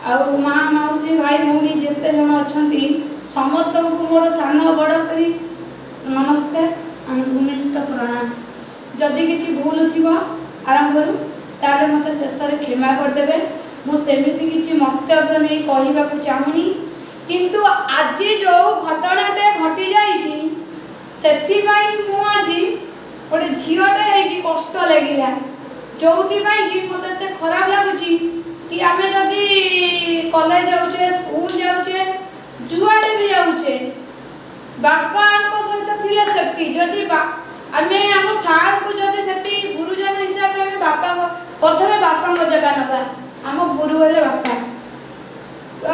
ଆଉ ମା, ମାଉସୀ, ଭାଇ, ଭଉଣୀ ଯେତେ ଜଣ ଅଛନ୍ତି, ସମସ୍ତଙ୍କୁ ମୋର ସାନ ବଡ଼ କରି ନମସ୍କାର, ଭୂମିଷ୍ଠ ପ୍ରଣାମ। ଯଦି କିଛି ଭୁଲ ଥିବ ଆରମ୍ଭରୁ, ତାହେଲେ ମୋତେ ଶେଷରେ କ୍ଷମା କରିଦେବେ। ମୁଁ ସେମିତି କିଛି ମନ୍ତବ୍ୟ ନେଇ କହିବାକୁ ଚାହୁଁନି, କିନ୍ତୁ ଆଜି ଯେଉଁ ଘଟଣାଟେ ଘଟିଯାଇଛି, ସେଥିପାଇଁ ମୁଁ ଆଜି ଗୋଟେ ଝିଅଟେ ହେଇକି କଷ୍ଟ ଲାଗିଲା। ଯେଉଁଥିପାଇଁ କି ମୋତେ ଏତେ ଖରାପ ଲାଗୁଛି କି ଆମେ ଯଦି କଲେଜ ଯାଉଛେ, ସ୍କୁଲ ଯାଉଛେ, ଯୁଆଡ଼େ ବି ଯାଉଛେ, ବାପାଙ୍କ ସହିତ ଥିଲେ ସେଫ୍ଟି। ଯଦି ଆମେ ଆମ ସାର୍ଙ୍କୁ ଯଦି ସେଠି ଗୁରୁଜନ ହିସାବରେ ଆମେ ବାପାଙ୍କ ପ୍ରଥମେ ବାପାଙ୍କ ଜାଗା ନେବା, ଆମ ଗୁରୁ ହେଲେ ବାପା।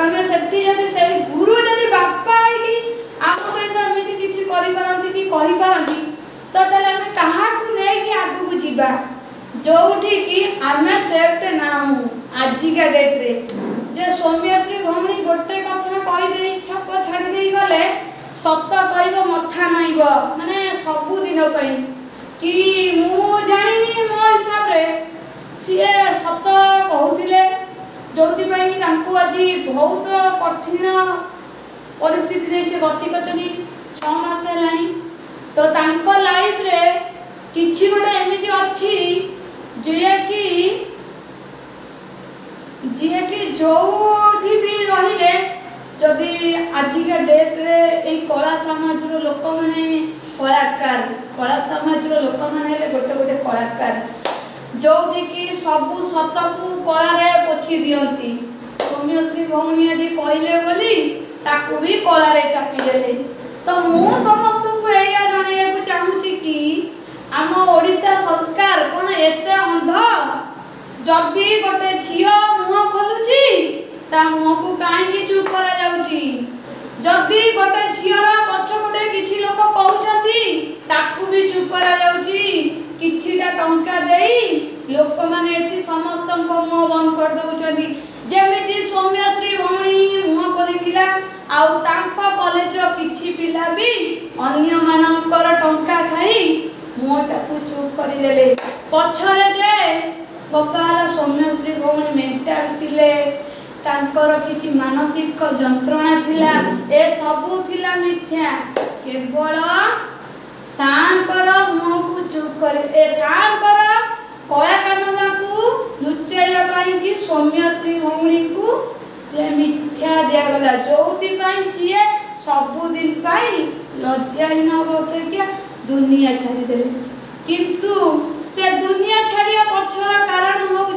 ଆମେ ସେଠି ଯଦି ସେଇ ଗୁରୁ ଯଦି ବାପା ହେଇକି ଆମ ସହିତ ଏମିତି କିଛି କରିପାରନ୍ତି କି କହିପାରନ୍ତି, ତ ତାହେଲେ ଆମେ କାହାକୁ ନେଇକି ଆଗକୁ ଯିବା, ଯୋଉଠିକି ଆମେ ସେଫ୍ଟ ନାହୁଁ ଆଜିକା ଡେଟ୍ରେ? ଯେ ସୌମ୍ୟଶ୍ରୀ ଭଉଣୀ ଗୋଟେ କଥା କହିଦେଇ ଛାପ ଛାଡ଼ି ଦେଇ ଗଲେ, ସତ କହିବ ମଥା ନଇଁବ, ମାନେ ସବୁଦିନ ପାଇଁ କି ମୁଁ ଜାଣିନି। ମୋ ହିସାବରେ ସିଏ ସତ କହୁଥିଲେ, ଯୋଉଥିପାଇଁ କି ତାଙ୍କୁ ଆଜି ବହୁତ କଠିନ ପରିସ୍ଥିତିରେ ସେ ଗତି କରିଛନ୍ତି 6 ମାସ ହେଲାଣି। ତ ତାଙ୍କ ଲାଇଫରେ କିଛି ଗୋଟେ ଏମିତି ଅଛି, ଯିଏକି ଯୋଉଠି ବି ରହିଲେ, ଯଦି ଆଜିକା ଡେଟ୍ରେ ଏଇ କଳା ସମାଜର ଲୋକମାନେ କଳାକାର, କଳା ସମାଜର ଲୋକମାନେ ହେଲେ ଗୋଟେ ଗୋଟେ କଳାକାର, ଯୋଉଠିକି ସବୁ ସତକୁ କଳାରେ ପୋଛି ଦିଅନ୍ତି। ସୌମ୍ୟଶ୍ରୀ ଭଉଣୀ ଆଜି କହିଲେ ବୋଲି ତାକୁ ବି କଳାରେ ଚାପିଦେଲେ। ତ ମୁଁ ସମସ୍ତଙ୍କୁ ଏଇଆ ଜଣେଇବାକୁ ଚାହୁଁଛି କି ଆମ ଓଡ଼ିଶା ସରକାର କ'ଣ ଏତେ ଅନ୍ଧ? ଯଦି ଗୋଟେ ଝିଅ ମୁହଁ ଖୋଲୁଛି, ତା ମୁହଁକୁ କାହିଁକି ଚୁପ୍ କରାଯାଉଛି? ଯଦି ଗୋଟେ ଝିଅର ପଛପଟେ କିଛି ଲୋକ କହୁଛନ୍ତି, ତାକୁ ବି ଚୁପ୍ କରାଯାଉଛି। କିଛିଟା ଟଙ୍କା ଦେଇ ଲୋକମାନେ ଏଠି ସମସ୍ତଙ୍କ ମୁହଁ ବନ୍ଦ କରିଦେଉଛନ୍ତି। ଯେମିତି ସୌମ୍ୟଶ୍ରୀ ଭଉଣୀ ମୁହଁ ଖୋଲିଥିଲା, ଆଉ ତାଙ୍କ କଲେଜର କିଛି ପିଲା ବି ଅନ୍ୟମାନଙ୍କର ଟଙ୍କା ଖାଇ ମୁହଁଟାକୁ ଚୁପ୍ କରିଦେଲେ। ପଛରେ ଯେ ଗପ ହେଲା, ସୌମ୍ୟଶ୍ରୀ ଭଉଣୀ ମେଣ୍ଟାଲ ଥିଲେ, ତାଙ୍କର କିଛି ମାନସିକ ଯନ୍ତ୍ରଣା ଥିଲା, ଏସବୁ ଥିଲା ମିଥ୍ୟା। କେବଳ ସାର୍ଙ୍କର ମୁହଁକୁ ଚୁପ୍ କରି, ଏ ସାର୍ଙ୍କର କଳା କାନନାକୁ ଲୁଚାଇବା ପାଇଁକି ସୌମ୍ୟଶ୍ରୀ ଭଉଣୀଙ୍କୁ ଯେ ମିଥ୍ୟା ଦିଆଗଲା, ଯୋଉଥିପାଇଁ ସିଏ ସବୁଦିନ ପାଇଁ ଲଜ୍ଜାହୀନ ହବା ଅପେକ୍ଷା ଦୁନିଆ ଛାଡ଼ିଦେଲେ। କିନ୍ତୁ ସେ ଦୁନିଆ ଛାଡ଼ିବା ପଛର କାରଣ ହେଉଛି